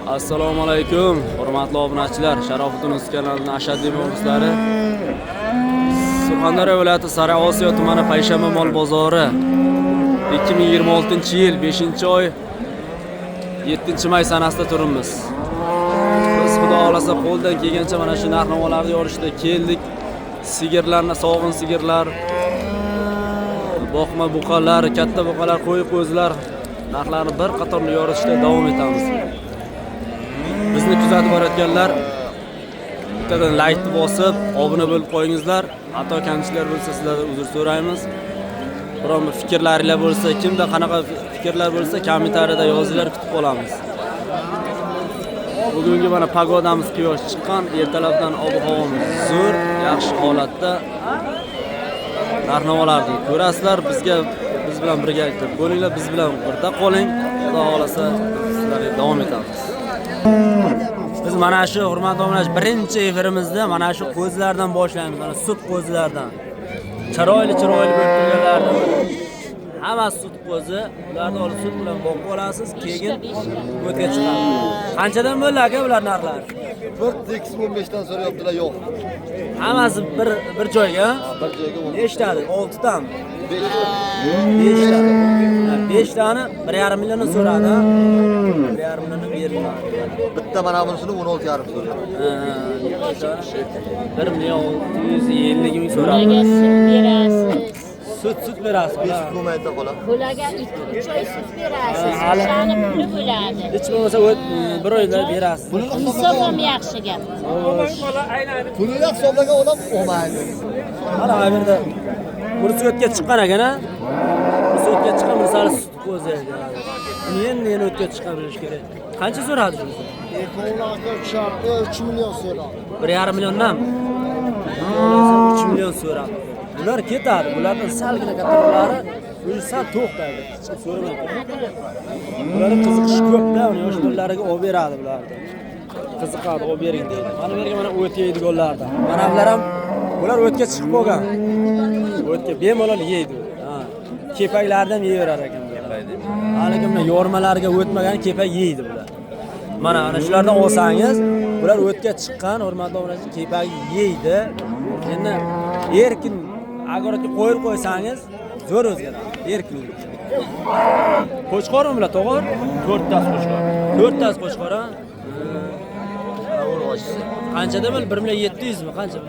Assalomu alaykum, hurmatli obunachilar. Sharofiddin Uz kanalining ashaddiy muxlislari. Surxondaryo viloyati Sariosiyo tumani payshanba mol bozori 2026-yil 5-oy 7-may sanasida turibmiz. Biz Xudo xolasa qo'ldan kelgancha mana shu narx-navolarni yorishda keldik. Sigirlarni, sog'in sigirlar, boqma buqalar, katta buqalar, qo'y qo'zilar narxlarini bir qator yorishda davom etamiz. Bizni kuzatib borayotganlar bittadan laykni bosib, obuna bo'lib qo'yingizlar. Hatto kamchiliklar bo'lsa sizlardan uzr so'raymiz. Biron bir fikrlaringlar bo'lsa, kimda qanaqa fikrlar bo'lsa, kommentariyada yozinglar, kutib qolamiz. Bugungi mana pagodamiz quyosh chiqqan, ertalabdan ob-havomiz zo'r, yaxshi holatda. Narx-navolarni ko'rasizlar, bizga biz bilan birga bo'linglar, biz bilan birda qoling. Xudo xolasa sizlarga davom etamiz. Biz mana shu hurmatli obunachi birinchi efirimizda mana shu qo'zilardan boshlaymiz, mana sut qo'zilardan. Chiroyli chiroyli bo'lib turganlardan. Hammasi sut qo'zi, ularni olib sut bilan boqib olasiz, keyin o'tga chiqadi. Qanchadan bo'ldi aka bular narxlari? 4,15 dan so'rayaptilar, yo'q. Hammasi bir joyga? Bir joyga 10. Nechtani? 6 tami? 5. 5 ta. 5 tani 1,5 milliondan so'radi. 1,5 milliondan berilmadi. Bitta mana bunisini 16,5 so'rayapti. 1 million 650 ming so'radi. Ularga sut berasiz. Sut berasiz. 5 bo'lmaydi xola. Bularga 2-3 oy sut berasiz. Hali- O'shani puli bo'ladi. Hech bo'lmasa bir oyda berasiz. Insof ham yaxshi gap. Pulini hisoblagan odam olmaydi. Mana bu yerda birisi o'tga chiqqan ekan, a? Birisi o'tga chiqqan, birisi hali sut qo'zi ekan. Buni endi yana o'tga chiqqan bilish kerak. Qancha so'radi shunisi? Ekonomika tushyapti, 3 million so'radi. 1,5 milliondan? 3 million so'radi. Bular ketadi. Bulardan salgina kattaroqlari o'zi sal to'xtaydi. Hech kim so'ramaydi. Bularga qiziqish ko'pda, uni yosh bolalariga olib beradi bularni. Qiziqadi, olib bering deydi. Mana bu yerga mana o't yeydiganlardan. Mana bular ham bular o'tga chiqib qolgan. O'tga bemalol yeydi. Ha. Kepaklarni ham yeyaverar ekan bular. Hali kimlar yormalarga o'tmagan kepak yeydi bular. Mana ana shulardan olsangiz, bular o'tga chiqqan, hurmatli obunachi, kepak yeydi. Endi erkin огород ga qo'yib qo'ysangiz, zo'r o'zgaradi. Erkin. Qo'chqormi bular, to'g'ri? To'rttasi qo'chqor. To'rttasi qo'chqor, ha? Urg'ochisi. Qanchada bil? 1 million 700 mi? Qancha?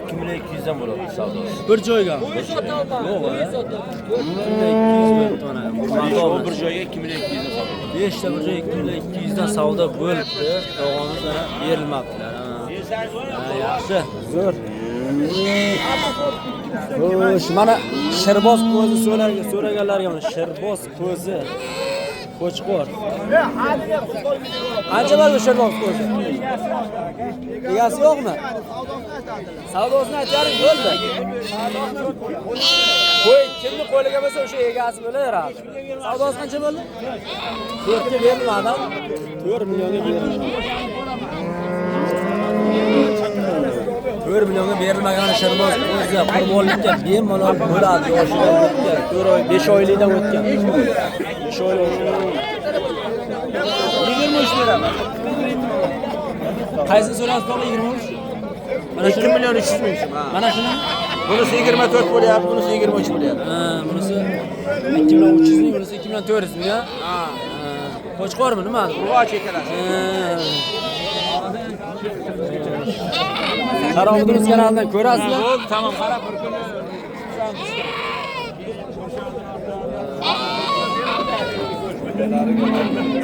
2 million 200 dan bo'ladi savdosi. Bir joyga. Yo'q, a? 2 million 200 bo'libdi mana. Hurmatli Bir obunachi. joyga 2 million 200 dan savdo. 5 ta bir joyga 2 million 200 dan savdo bo'libdi. Tog'amiz mana berilmabdilar. Ha. Ha, yaxshi, zo'r. Xo'sh, mana shirboz qo'zi so'raganlarga mana shirboz qo'zi. Qo'chqor. Qancha bo'ldi shirboz qo'zi? Egasi yo'qmi? Savdosini aytaring bo'ldi. Qo'y kimni qo'liga bo'lsa o'sha egasi bo'laveradi. Savdosi qancha bo'ldi? 4 ga berilmadi. 4 millionga berildi. 4 millionga berilmagan shirboz qo'zi qurbonlikka bemalol bo'ladi. Yoshidan o'tgan, 4 oy, 5 oylikdan o'tgan. 5 oylik o'tgan. 23 beraman. Qaysini so'rayapsiz tog'a 23? Mana 2 shuni, million 300 ming so'm. Ha. mana shuni. Bunisi 24 bo'lyapti, bunisi 23 bo'lyapti. Ha, bunisi 2 million 300 ming, bunisi 2 million 400 ming, ha? Ha. Qo'chqormi nima? Urg'och ikkalasi. Sharofiddin Uz kanalidan ko'rasizlar. Bo'ldi, tamom, qarab bir kun.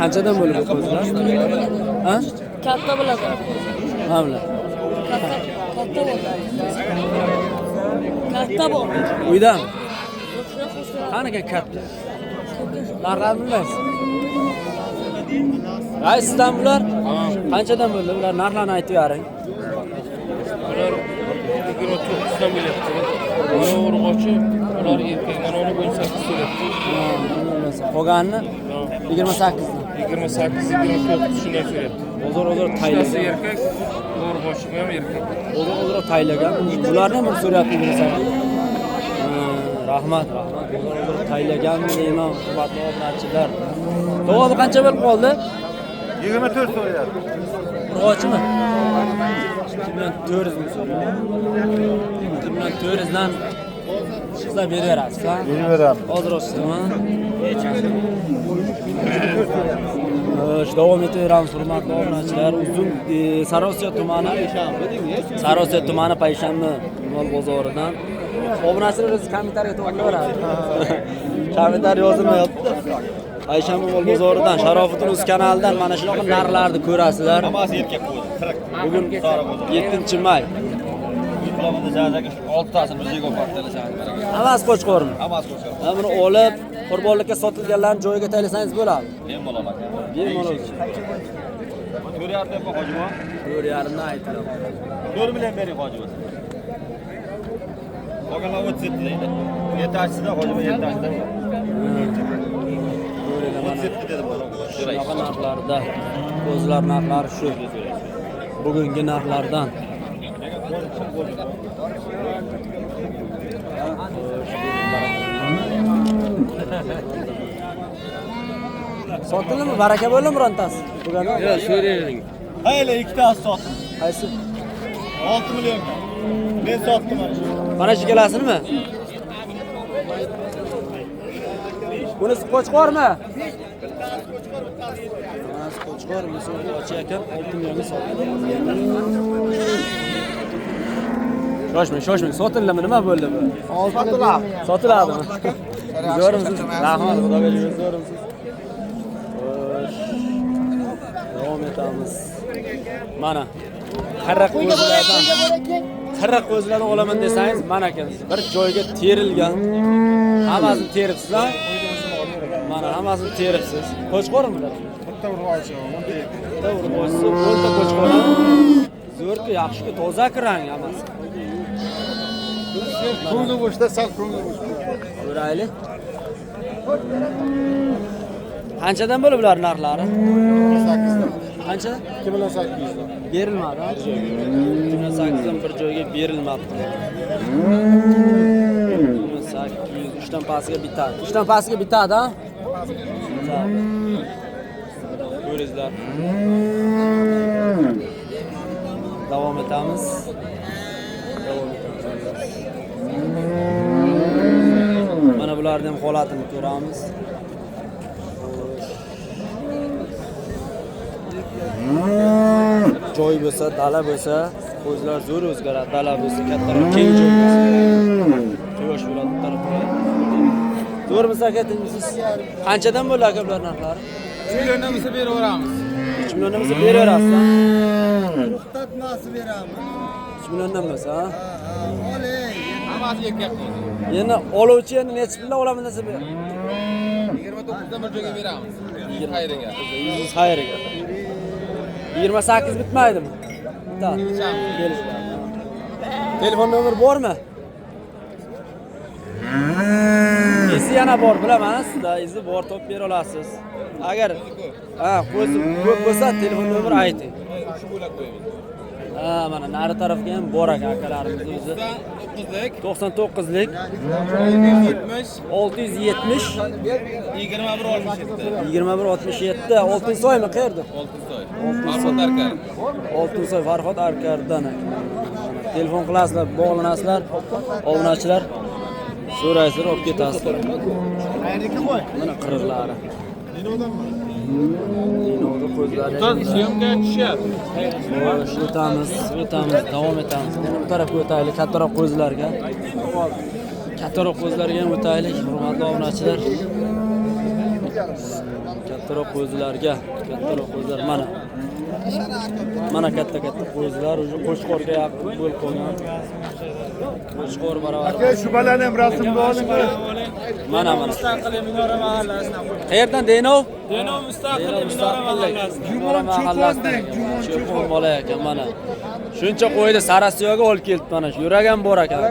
Qanchadan bo'ldi bu qo'zilar? Ha? Katta bo'ladi. Mana bular. Katta bo'ladi. Katta bo'ladi. Uydan. Qani ekan katta? Narxlarini bilmaysiz. Qaysisidan bular? Qanchadan bo'ldi? Bular narxlarini aytib bering. Ular 29 dan bo'lyapti. Mana urg'ochi, ular erkak, mana uni 18 so'rayapti. Qolganini 28 dan. 28, 29 shunday so'rayapti. Bozor bozor Bittasi taylagan. erkak, urg'ochi bu ham erkak. Bozor bozor taylagan. Bularni ham bir so'rayapti 28. Ha, rahmat, rahmat. Bozor bozor taylagan deyman, hurmatli obunachilar. Tog'a bu qancha bo'lib qoldi? 24 so'rayapti. Urg'ochimi? 2 million 400 ming so'm. 2 million 400 dan chiqsa beraverasiz, ha? Beraveramiz. Hozir ochsizmi? Xo'sh, davom etaveramiz hurmatli obunachilar. Uzun Sariosiyo tumani payshanba mol bozoridan. Obunachilar o'zi kommentariy to'g'rilaveradi. Kommentariy yozilmayapti. Payshanba mol bozoridan Sharofiddin o'z kanalidan mana shunaqa narxlarni ko'rasizlar. Hammasi erkak qo'zi. 40. Bugun 7-may. 6 tasini bizga ko'patdi. Hammasi qo'chqormi? Hammasi qo'chqor. Mana buni olib, qurbonlikka sotilganlarni joyiga taylasangiz bo'ladi. Bemalol aka. Bemalol. 4.5 deb hojima. 4.5 dan aytiladi. 4 million bering hojima. Qolganlar 37 deydi. Yetasida hojima yetasida. 37 dedi bu. Shunaqa narxlarda, qo'zilar narxlari shu. Bugungi narxlardan. Sotildimi? Baraka bo'ldimi birontasi? Yo'q, so'rayvering. Hayli ikkitasi sotdim. Qaysi? 6 millionga. Men sotdim mana shu. Mana shu ikkalasini-mi? Bunisi qo'chqormi? Bunisi qo'chqor, bunisi urg'ochi ekan, 6 millionga sotildi. Shoshmang, shoshmang. Sotildimi? Nima bo'ldi bu? Sotiladi. Sotiladimi? Zo'rmisiz? Rahmat, Xudoga shukr, zo'rmisiz? Xo'sh. Davom etamiz. Mana qirq qo'zilardan 40 qo'zilardan olaman desangiz, mana ekan. Bir joyga terilgan. Hammasini teribsiz, ha? Mana hammasini teribsiz. Qo'chqormi bular? Bitta urg'ochi, bitta urg'ochisi, o'nta qo'chqor. Zo'rku, yaxshi-ku, toza rang hammasi. Ko'ngli bo'shda, sal ko'ngli bo'sh. Ko'raylik. Qanchadan bo'lib bular narxlari? 8dan. Qancha? 2 million 800 dan. Berilmadi. 2 million 800 dan bir joyga berilmabdi. 2 million 800, 3 dan pastiga bitadi. 3 dan pastiga bitadi, ha? Bitadi. Ko'ringizlar. Davom etamiz. Davom etamiz. Mana bularning ham holatini ko'ramiz. Joy bo'lsa, dala bo'lsa, qo'zilar zo'r o'zgaradi. Dala bo'lsa, kattaroq keng joy bo'lsa. Quyosh bo'ladi bu tarafga. Zo'rmisiz aka, tinchmisiz? Qanchadan bo'ldi aka bular narxlari? 3 milliondan bo'lsa beraveramiz. 3 milliondan bo'lsa beraverasiz, ha? To'xtatmasi beramiz. 3 milliondan bo'lsa, ha? Oling. Hammasi erkak qo'zi. Endi oluvchi endi necha puldan olaman desa ber. 29 dan bir joyga beramiz. Xayriga. 100 xayriga. 28 bitmaydimi? Bitadi. Kelishadi. Telefon nomer bormi? Izi yana bor, bilaman, sizda izi bor, topib bera olasiz. Agar ha, qo'zi ko'p bo'lsa telefon nomer ayting. Shu bo'lak qo'yamiz. Ha, mana nari tarafga ham bor aka akalarimiz o'zi. 99lik 99lik 670 670 21 67. 21 67. Oltinsoymi, qayerda? Oltinsoy. Farhod Arkar. Oltinsoy Farhod Arkardan aka. Telefon qilasizlar, bog'lanasizlar, obunachilar so'raysizlar, olib ketasizlar. Mana qirqlari. Dinovda ko'zlari. Syomka tushyapti. Xo'sh, o'tamiz, o'tamiz, davom etamiz. Yana bu tarafga o'taylik, kattaroq qo'zilarga. Kattaroq qo'zilarga ham o'taylik, hurmatli obunachilar. Kattaroq qo'zilarga, kattaroq qo'zilar mana. Mana katta-katta qo'zilar, уже qo'chqorga yaqin bo'lib qolgan. Qo'chqor barobar. Aka, shu balani ham rasmga oling. Mana mana. Mustaqil Minora mahallasidan. Qayerdan Denov? Denov mustaqil Minora mahallasidan. Jumon cho'pon deng, Jumon cho'pon bola ekan mana. Shuncha qo'yni Sarasiyoga olib keldi mana shu. Yurak ham bor ekan.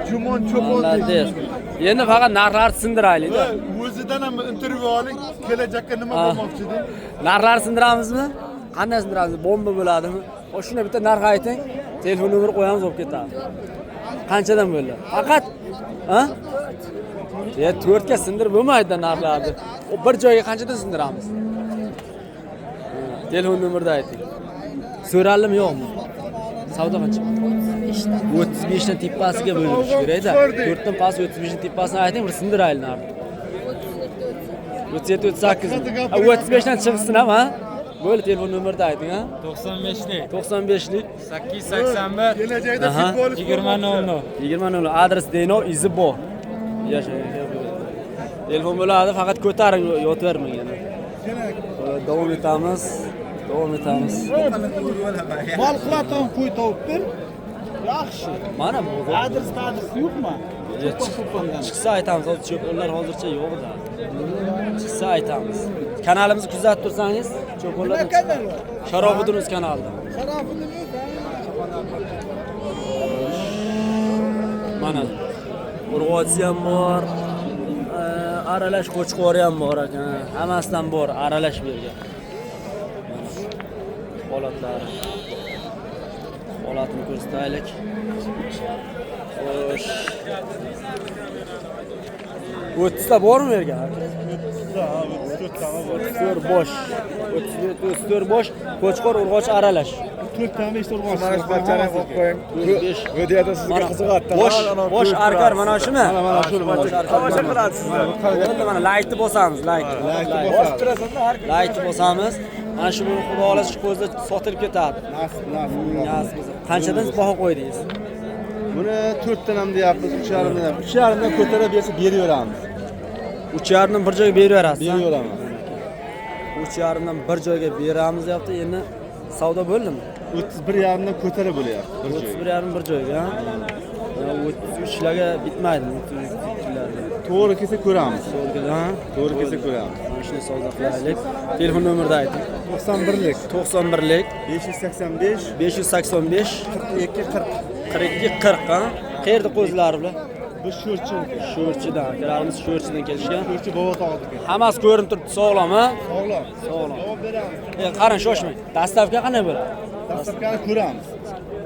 Jumon cho'pon deng. Endi faqat narxlarni sindiraylik-da. O'zidan ham intervyu oling, kelajakka nima bo'lmoqchi deng. Narxlarni sindiramizmi? Qanday sindiramiz? Bomba bo'ladimi? O shunda bitta narx ayting, telefon nomer qo'yamiz, olib ketamiz. Qanchadan bo'ldi? Faqat ha? Ya 4 ga sindirib bo'lmaydi narxlarni. O bir joyga qanchadan sindiramiz? Telefon nomerini ayting. So'ralimi yo'qmi? Savdo qancha? 35 dan tepasiga bo'linishi kerak-da. 4 dan past 35 dan tepasini ayting, bir sindiraylik narxni. 37 38. 35 dan chiqsin ham, ha? Bo'ldi, telefon nomerini ayting, ha? 95lik 95lik 881 Kelajakda Aha. futbolist 20.00. 20.00 adres Denov izi bor. Yashang. Telefon bo'ladi, faqat ko'taring, yotavermang yana. Davom etamiz. Davom etamiz. Mol qilatan qo'y topib ber. Yaxshi. Mana bu. Adres adres yo'qmi? Chiqsa aytamiz, hozir cho'ponlar hozircha yo'q-da. Chiqsa aytamiz. Kanalimizni kuzatib tursangiz, cho'ponlar Kanal. Sharofiddin o'z kanalida. Sharofiddin o'z. Mana urg'ochisi ham bor, aralash qo'chqori ham bor ekan. Hammasidan bor, aralash bu yerga. Mana holatlari. Holatini ko'rsataylik. Xo'sh. 30 ta bormi bu yerga? 34 bosh. 34 bosh qo'chqor urg'och aralash. 4 ta 5 urg'och. Mana qo'yib qo'ying. Videoda sizga qiziqadi. Bosh, bosh arkar mana shumi? Mana shuni Tomosha qilasizlar. Bo'ldi, mana laykni bosamiz, layk. Bosib turasan-da har kun. Laykni bosamiz. Mana shu buni xudo xohlasa shu ko'zda sotilib ketadi. Nasib, nasib. Nasib bo'lsa. Qanchadan baho qo'ydingiz? Buni 4 dan ham deyapmiz, 3,5 dan ham. 3,5 dan ko'tarib bersa beraveramiz. 3,5 dan bir joyga beraverasiz. Beraveramiz. 3,5 dan bir joyga beramiz deyapti. Endi savdo bo'ldimi? 31,5 dan ko'tarib bo'lyapti bir joyga. 31,5 bir joyga. 33 larga bitmaydi, 32 larga. To'g'ri kelsa ko'ramiz. To'g'ri kelsa, ha? To'g'ri kelsa ko'ramiz. Mana shuni savdo qilaylik. Telefon nomerini ayting. 91lik 91lik 585 585 42 40. 42 40, ha? Qayerda qo'zilari bular? Bu sho'rchi. Sho'rchidan, akalarimiz sho'rchidan kelishgan. Sho'rchi Bobotog'niki. Hammasi ko'rinib turibdi, sog'lom, ha? Sog'lom. Sog'lom. Javob beramiz. Qarang, shoshmang. Dastavka qanday bo'ladi? Dastavkani ko'ramiz.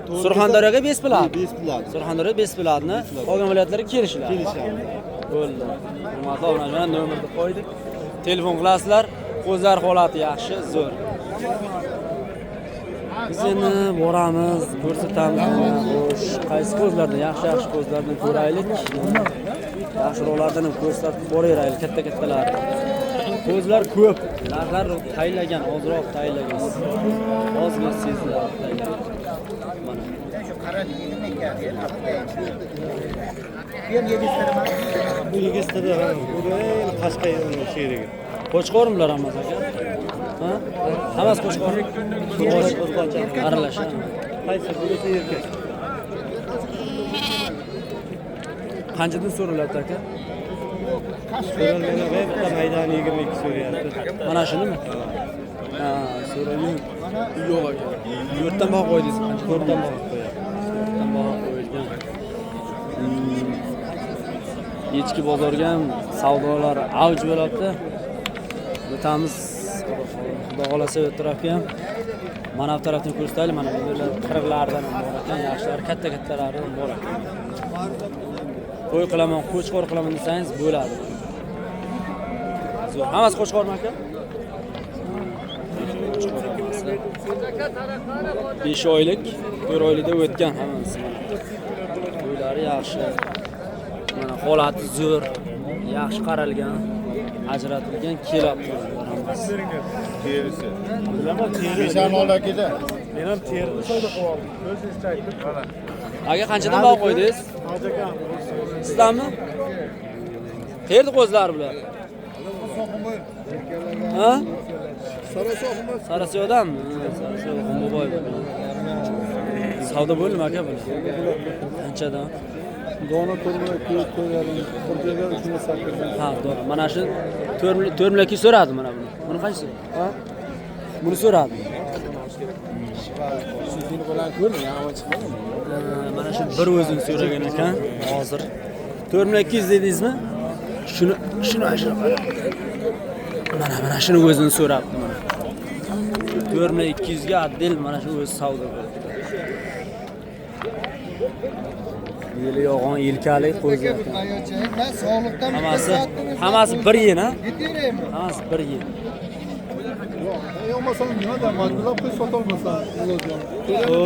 To'g'ri Surxondaryoga 5 biladi. 5 biladi. Surxondaryo 5 biladini, qolgan viloyatlarga kelishiladi. Kelishadi. Bo'ldi. Hurmatli obunachilar, nomerni qo'ydik. Telefon qilasizlar. Qo'zlar holati yaxshi, zo'r. Biz endi boramiz, ko'rsatamiz. Xo'sh, qaysi qo'zlardan, yaxshi-yaxshi qo'zlardan ko'raylik. Yaxshiroqlardan ham ko'rsatib boraveraylik, katta-kattalar. Qo'zlar ko'p, narxlar tayinlagan, ozroq tayinlagan. Ozgina seziladi tayinlagan. Mana. Bu yigitda ham, bu Qashqay sherigi. Qo'chqormi bular hammasi aka? Ha? Hammasi qo'chqor. Urg'och, aralash. Qaysi bunisi erkak? Qanchadan so'ralyapti aka? So'ralgani bitta maydoni 22 so'rayapti. Mana shunimi? Ha, so'ralgan yo'q aka. 4 dan baho qo'ydingiz qancha? 4 dan baho qo'yapti. 4 dan baho qo'yilgan. Echki bozorga ham savdolar avj bo'lyapti. O'tamiz. Xudo xolasa u tarafga ham. Mana bu tarafdan ko'rsataylik, mana bu yerlar qirqlardan ham bor ekan, yaxshilari, katta-kattalari ham bor ekan. To'y qilaman, qo'chqor qilaman desangiz bo'ladi. Zo'r. Hammasi qo'chqormi aka? Qo'chqor hammasi. 5 oylik, 4 oylikda o'tgan hammasi mana. To'ylari yaxshi. Mana holati zo'r, yaxshi qaralgan, ajratilgan kelyapti hammasi. Terisi. Beshan olakida. Men ham terini savdo qilib oldim. Ko'zingiz chakib. Mana. Aka qanchadan baho qo'ydingiz? Sizdanmi? Qayerda qo'zlar bular? Ha? Sarasiyodanmi? Sarasiyo Xumboboy. Savdo bo'ldimi aka bular? Qanchadan? Dona 4,2 4,5 bir joyga 3,8. Ha, to'g'ri. Mana shu 4,2 so'radi mana buni. Buni qancha? Ha? Buni so'radi. Mana shu bir o'zini so'ragan ekan hozir. 4200 dedingizmi? Shuni shuni mana shuni o'zini so'rabdi mana. 4200 ga отдел mana shu o'zi savdo bo'ldi. Yeli yo'g'on yelkali qo'zi. Hammasi bir yen, ha? Hammasi bir yen. Olmasam nima majburlab qo'y sotolmasam.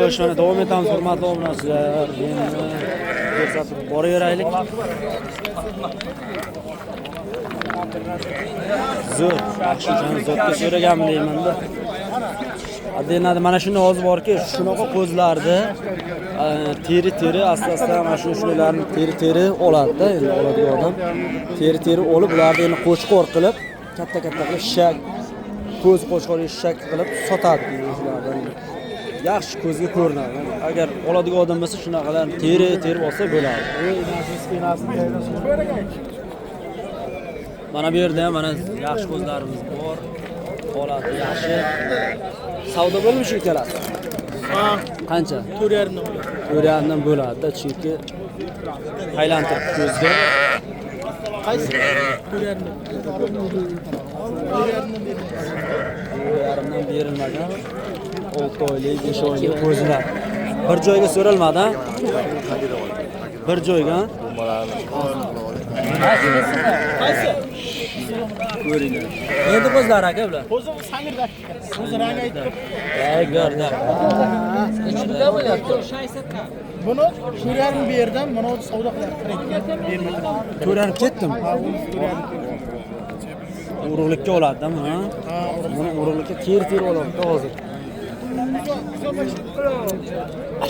Xo'sh, mana davom etamiz hurmatli obunachilar. Endi ko'rsatib boraveraylik. Zo'r, yaxshi o'shani zotga so'raganmi deyman-da. Adenadi mana shuni hozir borki, shunaqa qo'zlarni teri-teri asta-asta mana shu shularni teri-teri oladi-da, endi oladigan odam teri-teri olib, ularni endi qo'chqor qilib, katta-katta qilib shak, ko'z qo'chqor eshak qilib sotadi shulardan. Yaxshi ko'zga ko'rinadi. Agar oladigan odam bo'lsa, shunaqalarni teri-teri olsa bo'ladi. Mana bu yerda ham mana yaxshi ko'zlarimiz bor. Holati yaxshi. Savdo bo'lmish ikkalasi. Ha, qancha? 4.5 dan bo'ladi. 4.5 dan bo'ladi-da, chunki aylantirib ko'zga. Qaysi? 4.5 dan. 4.5 dan berilmagan. 6 oylik, 5 oylik ko'zlar. Bir joyga so'ralmadi, ha? Bir joyga. Qaysi? Ko'ringlar. Endi qo'zlar aka bular. Qo'zi sangirdak. Qo'zi rangi aytib. Ey, ko'rdim. Nechida bo'lyapti? Buni 4.5 berdim, buni savdo qilyapti. Bermadim. 4.5 ketdim. Urug'likka oladi-da buni. Buni urug'likka teri-teri oladi hozir.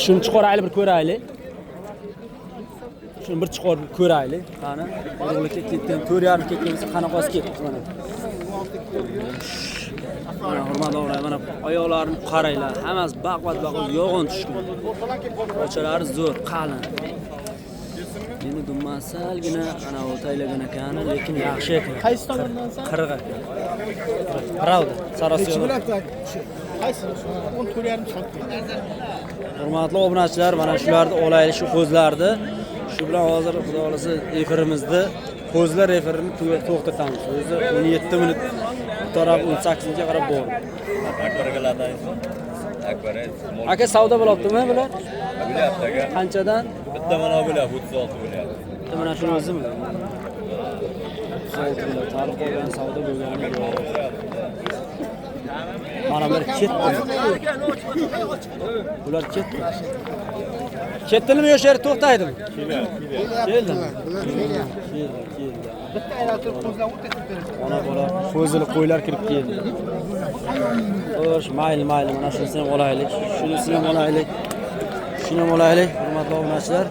Shuni chiqaraylik bir ko'raylik. Shuni bir chiqarib ko'raylik. Qani, urug'likka ketgan, 4.5 ketgan bo'lsa qanaqasi ketdi mana. Mana hurmatli o'g'lar, mana oyoqlarini qaranglar. Hammasi baqvat baqvat yo'g'on tushgan. Ochalari zo'r, qalin. Endi dumbasi salgina ana u taylagan ekan, lekin yaxshi ekan. Qaysi tomondansan? 40 ekan. Pravda, Sarosiyoda. Qaysi? 14.5 sotdi. Hurmatli obunachilar, mana shularni olaylik, shu qo'zlarni. Shu bilan hozir Xudo xolasa efirimizni, qo'zlar efirini to'xtatamiz. O'zi 17 minut bu taraf 18ga qarab bordi. Aka savdo bo'lyaptimi bular? Bo'lyapti aka. Qanchadan? Bitta mana bo'lyapti, 36 bo'lyapti. Bitta mana shuni o'zimi? 36 bo'ladi. Tarix qolgan savdo bo'lgani yo'q. Mana bular ketdi. Bular ketdi. Ketdimi yo sher to'xtaydimi? Keldimi? Keldi, keldi. Bitta aylantirib qo'zlar o'tkazib beradi. Ona bola qo'zili qo'ylar kirib keldi. Xo'sh, mayli, mayli, mana shunisini ham olaylik. Shunisini ham olaylik. Shuni ham olaylik, hurmatli obunachilar.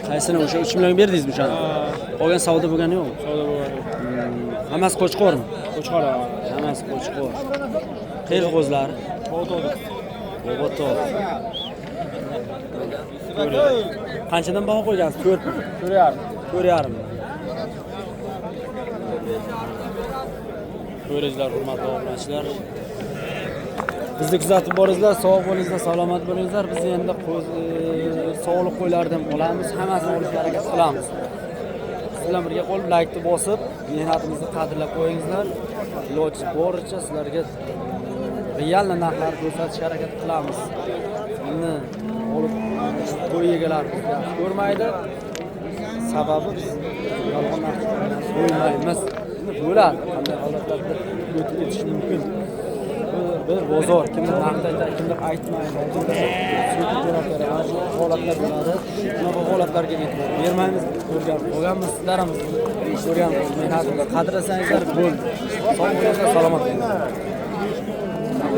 Qaysini o'sha 3 million berdingizmi o'shani? Qolgan savdo bo'lgani yo'qmi? Savdo bo'lgani yo'q. Hammasi qo'chqormi? Qo'chqor. Hammasi qo'chqor. Qayerda qo'zlari? Bobotov. Qanchadan baho qo'ygansiz? 4 mi? 4.5. 4.5. Ko'ringizlar, hurmatli obunachilar. Bizni kuzatib boringizlar, sog' bo'lingizlar, salomat bo'lingizlar. Biz endi sog'liq qo'ylardan olamiz, hammasini olishga harakat qilamiz. Siz bilan birga qolib, like-ni bosib, mehnatimizni qadrlab qo'yingizlar. Iloji boricha sizlarga real narxlar ko'rsatishga harakat qilamiz. Endi olib qo'y egalari bizni yaxshi ko'rmaydi. Sababi biz yolg'on narx qo'ymaymiz. Endi bo'ladi, qanday holatlarda o'tib ketishi mumkin. Bir bozor, kimdir narx aytadi, kimdir aytmaydi, kimdir so'kib jo'natadi. Mana shu holatlar bo'ladi. Bunaqa holatlarga e'tibor bermaymiz, ko'rgan bo'lganmiz, sizlar ham ko'rgan mehnatimizni qadrlasangizlar bo'ldi. Sog' bo'linglar, salomat bo'linglar.